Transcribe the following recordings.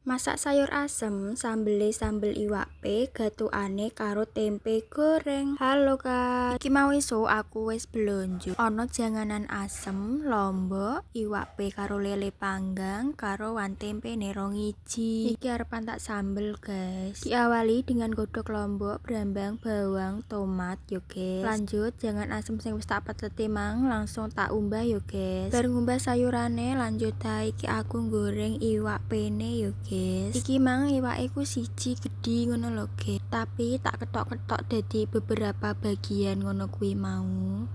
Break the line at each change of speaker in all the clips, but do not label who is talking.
Masak sayur asem, sambele sambel iwak pe, gathukane karo tempe goreng. Halo, Kak. Iki mau isuk aku wis blonjo. Ana janganan asem, lombok, iwak pe karo lele panggang, karo wan tempene rong iji. Iki arepan tak sambel, guys. Diawali dengan godhog lombok, brambang, bawang, tomat yo, guys. Lanjut jangan asem sing wis tak peteti mang langsung tak umbah yo, guys. Bar ngumbah sayurane, lanjut ae iki aku goreng iwak pene yo, guys. Iki mang iwake ku siji gedhi ngono lho, guys. Tapi tak ketok-ketok dadi beberapa bagian ngono kuwi mau.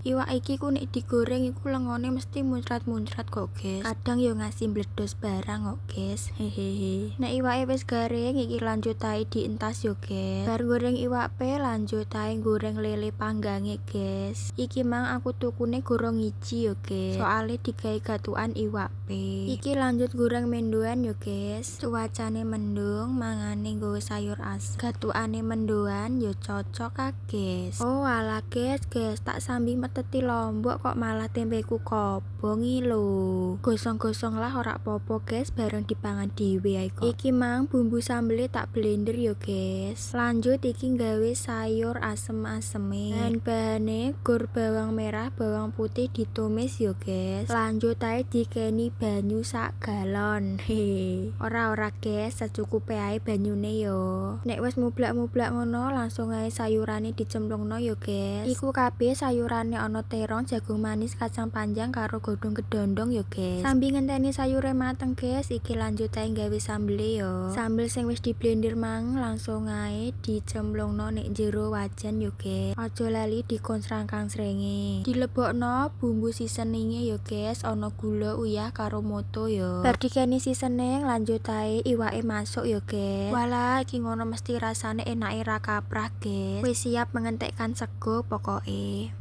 Iwak iki ku nek digoreng iku lengone mesti muncrat-muncrat kok, guys. Kadang yo ngasi mbledos barang kok, guys. Hehehe. Nek iwake wis garing, iki lanjut ae dientas yo, guys. Bar goreng iwak pe, lanjut ae goreng lele panggange, guys. Iki mang aku tukune gorong iji yo, guys. Soale digawe gathukan iwak pe. Iki lanjut goreng mendoan yo, guys. Cuacane mendung, mangane nggawa sayur asem. Gathukane mendoan yo cocok ah, guys. Oh alah, guys, guys, tak sambi meteti lombok kok malah tempeku kobong iki lho. Gosong-gosong lah ora apa-apa, guys, bareng dipangan dhewe ae kok. Iki mang bumbu sambele tak blender yo, guys. Lanjut iki nggawe sayur asem-aseme. Bahan-bahane gur bawang merah, bawang putih ditumis yo, guys. Lanjut ae dikeni banyu sak galon. Hehe. Ora ora, guys, secukupe ae banyune yo. Nek wis mublak-mublak ngono, langsung ae sayurane dicemplungno yo, guys. Iku kabeh sayurane ana terong, jagung manis, kacang panjang karo godhong kedondong yo, guys. Sambi ngenteni sayure mateng, guys, iki lanjut ae gawe sambele yo. Sambel sing wis diblender mang langsung ae dicemplungno nek jero wajan yo, guys. Aja lali dikonsrang-kangsrenge. Dilebokno bumbu seasoninge yo, guys, ana gula, uyah karo moto yo. Bar dikeni seasoning, lanjut ae iwake masuk yo, guys. Walah, iki ngono mesti rasane enake ra kaprah, guys. Wis siap mengentekkan sego pokoke.